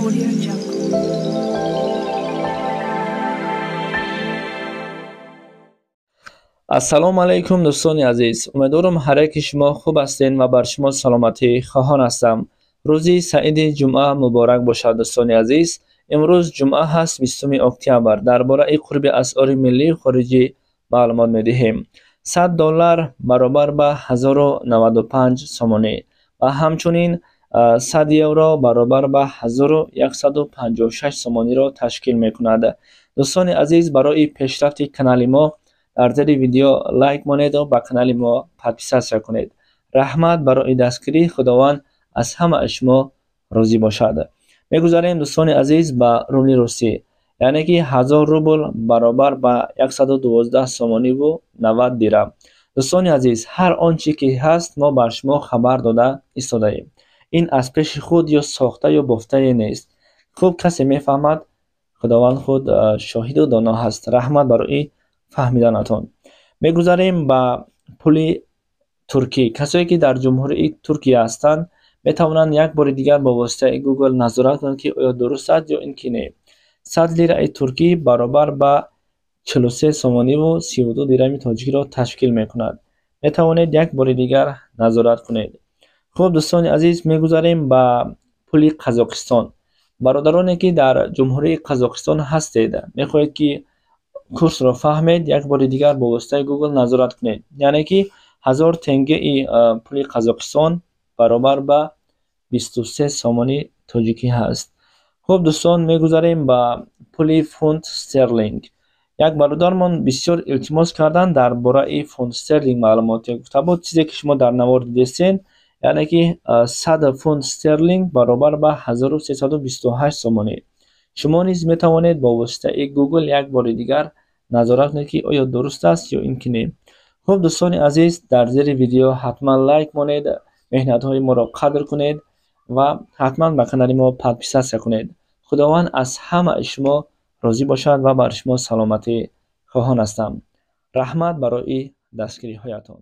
Audio Jungle. Ассалому алайкум, дӯстони азиз. Умедворам, ҳар яки шумо хуб ҳастед ва бар шумо саломатӣ хоҳон ҳастам. Рӯзи саиди ҷумъа муборак бошад, дӯстони азиз. Имрӯз ҷумъа ҳаст, 20 октябр. Дар бораи қурби асъори миллию хориҷӣ маълумот медиҳем. 100 доллар баробар ба 1095 сомонӣ ва ҳамчунин 100 евро баробар ба 1156 сомониро ташкил мекунад. Дӯстони азиз, барои пешрафти канали мо дар зери видео лайк монеду ба канали мо подписаться кунед. Раҳмат барои дастгирӣ, Худованд аз ҳамаи шумо розӣ бошад. Мегузарем, дӯстони азиз, ба рубли русӣ, яъне ки 1000 рубл баробар ба 112 сомониву 90 дирам. Дӯстони азиз, ҳар он чӣ ки ҳаст, мо бар шумо хабар дода истодаем. Ин аз пеши худ ё сохта ё бофтае нест. Хуб касе мефаҳмад, Худованд худ шоҳиду доно ҳаст. Раҳмат барои фаҳмиданатон. Мегузарем ба пули туркӣ. Касое ки дар Ҷумҳурии Туркия ҳастанд, метавонанд як бори дигар бо воситаи Google назорат кунанд, ки оё дуруст аст ё ин ки не. 100 лираи туркӣ баробар ба 43 сомониву 32 дирами тоҷикиро ташкил мекунад. Метавонед як бори дигар назорат кунед. Хуб, дӯстони азиз, мегузарем ба пули Қазоқистон. Бародароне ки дар Ҷумҳурии Қазоқистон ҳастед, мехоҳед ки курсро фаҳмед, як бори дигар бо воситаи Google назорат кунед, яъне ки 1000 тенгеи пули Қазоқистон баробар ба 23 сомони тоҷикӣ ҳаст. Хуб, дӯстон, мегузарем ба пули фунт стерлинг. Як бародармон бисёр илтимос карданд, дар бораи фунт стерлинг маълумот гуфта буд. Чизе ки шумо дар навор дидестен, яъне ки 100 фунт стерлинг баробар ба 1328 сомонӣ. Шумо низ метавонед бо воситаи Google як бори дигар назорат кунед, ки оё дуруст аст ё ин ки не. Хуб, дӯстони азиз, дар зери видео ҳатман лайк монед, меҳнатҳои моро қадр кунед ва ҳатман ба канали мо подписаться кунед. Худованд аз ҳамаи шумо розӣ бошад ва бар шумо саломатӣ хоҳон ҳастам. Раҳмат барои дастгириҳоятон.